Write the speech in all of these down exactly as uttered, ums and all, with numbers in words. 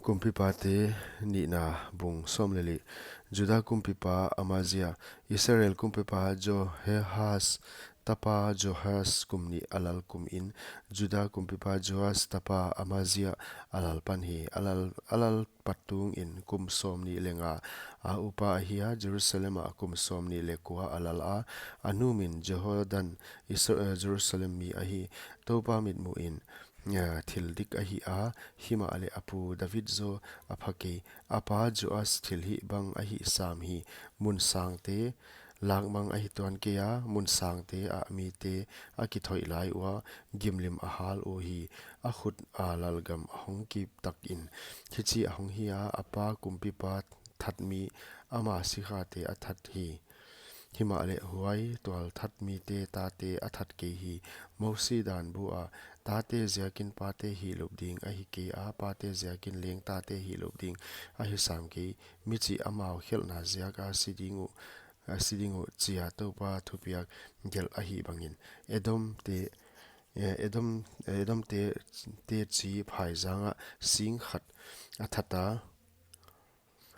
Kumpipate nihna bung sawm leh li. Juda kumpipa Amazia, Israel kumpipa Jehoahaz tapa Joas kum nih a lal kumin, Juda kumpipa Joas tapa Amazia a lal pan hi. A lal, a lal pat tungin kum sawmnih leh nga a upa ahi a, Jerusalem ah kum sawmnih leh kua a lal a. A nu min Jehohanan, Isra-, eh, Jerusalem mi ahi. Toupa mitmuhin, eh, thil dik ahi a, himahleh a pu David zaw a pha kei. A pa Joas thilhih bang a hih sam hi. Mun sangte lakmang ahi tuan kei a, mun sangte ah mite a kithoih lai ua, gimlim a hal uhi. A khut a lalgam a hong kip takin hichi a hong hi a, a pa kumpipa that mi, ama sikhate a that hi. Himahleh huai tualthat mite tate a that kei hi. Mosi danbu a, tate ziakin pate hihlup ding ahi kei a, pate ziakin leng tate hihlup ding ahi sam kei. Michih amau khelhna ziak a si ding uh, a si ding uh, chia Toupa thupiak gelh ahi bangin. Edom te, eh, Edom, Edom te, te chi phaizang ah sing khat a that a,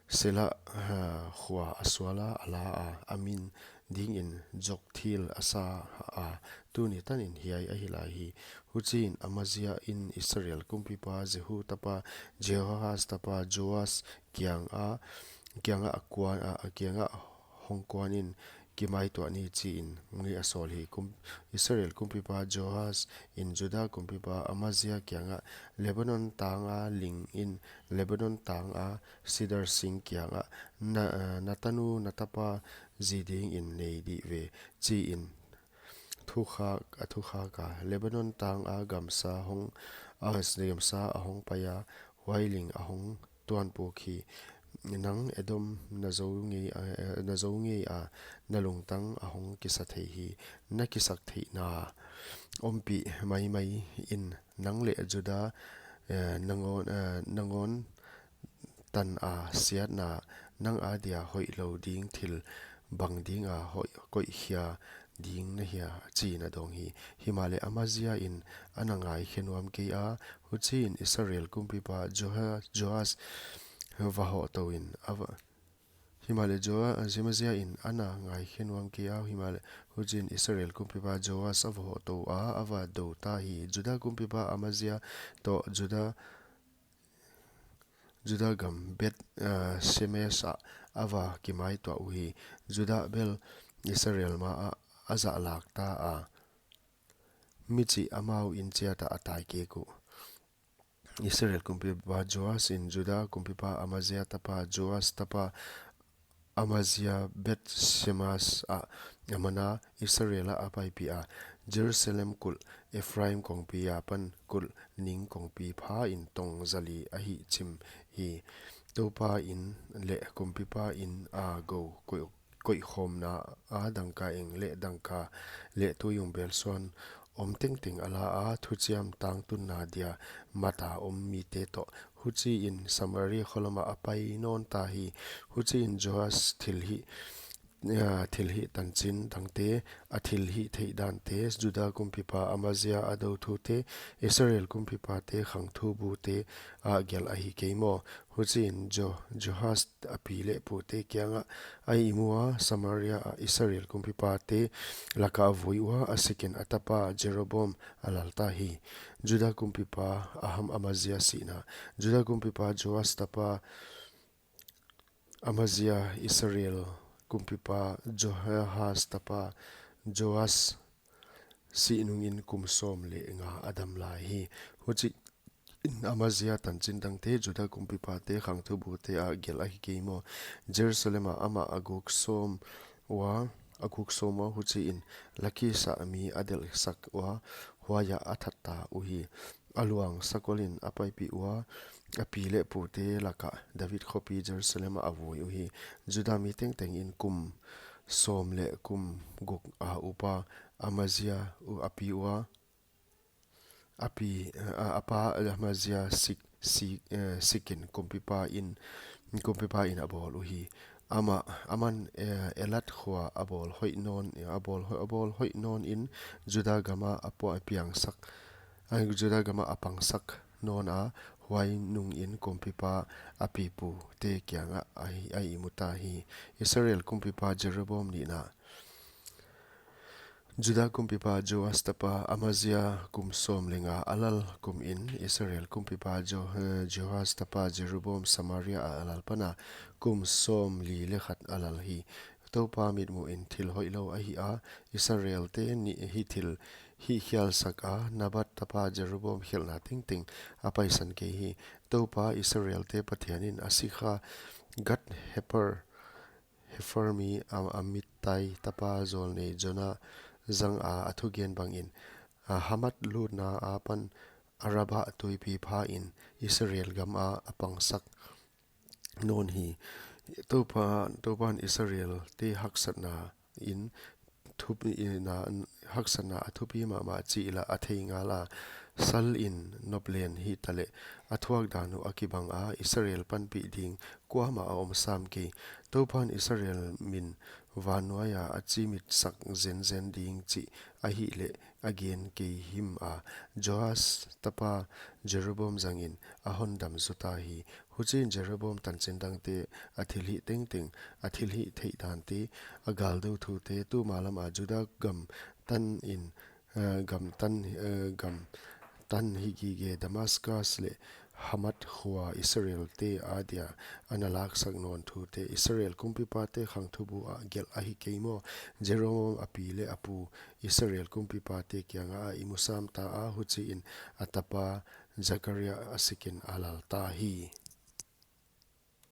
Sela, ah, khua a sual a, a la a, a min dingin Joktheel a sa a, tuni tanin hiai ahi lai hi. Huchiin Amazia in Israel kumpipa Jehu tapa Jehoahaz tapa Joas kiang a, kiang a kuan a, a kiang a hong kuanin, kimaituah ni, chiin ngi a sawl hi. Kum-, Israel kumpipa Joas in Juda kumpipa Amazia kiangah, Lebanon tang a ling in, Lebanon tang a sidar sing kiangah, na, eh, na tanu na tapa zi dingin nei dih ve, chiin thukhak, a thukhak a. Lebanon tang a gamsa hong, a gamsa a hong pai a, huai ling a hong tuan puk hi. Nang Edom na zou ngei a, eh, na zou ngei a, na lungtang a hong kisa thei hi. Na kisak theihna ompih maimai in nang leh Juda, eh, nangawn, eh, nangawn tan a siatna, nang adia hoihlou ding thil bang ding a hoih koih hia ding na hia, chiin a dawng hi. Himahleh Amazia in ana ngaikhe nuam kei a, huchiin Israel kumpipa Joa-, Joas va hoh tou in a va, himahleh Joa-, Amazia in ana ngaikhe nuam kei a, himahleh huchiin Israel kumpipa Joas a va hoh tou a, a va dou ta hi. Juda kumpipa Amazia toh Juda Juda gam Beth, ah, Semes ah a va kimaituah uhi. Juda bel Israel ma ah a zahlak ta a, michih amau in chiat ah a tai kei uh. Israel kumpipa Joas in Juda kumpipa Amazia tapa Joas tapa Amazia Beth Semes ah a man a, Israel ah a paipih a, Jerusalem kulh, Ephraim kongpi apan kulh ning kongpi pha in tong zali a hihchim hi. Toupa in leh kumpipa in a gou koih, koihkhawmna a dangka eng leh dangka leh tuiung belsuan om tengteng a la a, thuchiam tangtunna dia mat a om mite toh. Huchiin Samaria kholam ah a pai nawn ta hi. Huchiin Joas thilhih, ah, thilhih tanchin dangte, a thilhih theih dante, Juda kumpipa Amazia a dou thute, Israel kumpipate khangthu bute a gelh ahi kei maw? Huchiin Jo-, Joas a pi leh pute kiangah a ihmu a, Samaria ah Israel kumpipate laka a vui ua, a sikin a tapa Jeroboam a lal ta hi. Juda kumpipa Aham Amazia sihna. Juda kumpipa Joas tapa Amazia, Israel kumpipa Jehoahaz tapa Joas sih nungin kum sawm leh nga a dam lai hi. Huchiin Amazia tanchin dangte, Juda kumpipate khangthu bute a gelh ahi kei maw? Jerusalem ah amah a guk sawm ua, a guk sawm ua, huchiin Lakis ah mi a delhsak ua, huai ah a that ta uhi. A luang sakolin a paipih ua, a pi leh pute lakah David khopi Jerusalem ah a vui uhi. Juda mi tengteng in kum sawm leh kum guk a upa Amazia uh a pi ua, a pi, a, a pa Amazia sik, sik, eh, sikin kumpipa in, kumpipa in a bawl uhi. Amah, aman, eh, Elat khua a bawl hoih nawn, a bawl hoih, a bawl hoih nawn in Juda gam ah a pua-, a piangsak, a Juda gam ah a pangsak nawn a, Huai nungin kumpipa a pipute kiangah a, a ihmu ta hi. Israel kumpipa Jeroboam nihna. Juda kumpipa Joas tapa Amazia kum sawm leh nga a lal kumin Israel kumpipa Jo-, eh, Joas tapa Jeroboam Samaria ah a lal pan a kum sawm li leh khat a lal hi. Toupa mitmuhin thil hoihlou ahi a, Israelte nih hih thil hih khial sak a, Nebat tapa Jeroboam khelhna tengteng a paisan kei hi. Toupa Israelte Pathianin a sikha Gath-hepher, Hepher mi Am-, Amittai tapa zawlnei Jonah zanga a thugen bangin, a Hamath lutna apan Arabah tuipi phain Israel gama a pangsak nawn hi. Toupa, Toupan Israelte haksatna in thupi, na, haksatna a thupi mahmah chih lah a thei ngal a, salin noplen hitaleh a thuak dan uh a kibang a, Israel panpih ding kuamah a om sam kei. Toupan Israel min vannuaia a chimit sak zenzen ding chih ahihleh a gen kei him a, Joas tapa Jeroboam zangin a hon dam zou ta hi. Huchiin Jeroboam tanchin dangte a thilhih tengteng a thilhih theih dante, a galdou thute, tuma lama Juda gam tanin, eh, gam tan, eh, gam tan hi gige Damascus leh Hamath khua Israelte adia ana laksak nawn thute, Israel kumpipate khangthubu ah gelh ahi kei maw? Jeroboam a pi leh a pu Israel kumpipate kiangah a ihmu sam ta a, huchiin a tapa Zakaria a sikin a lal ta hi.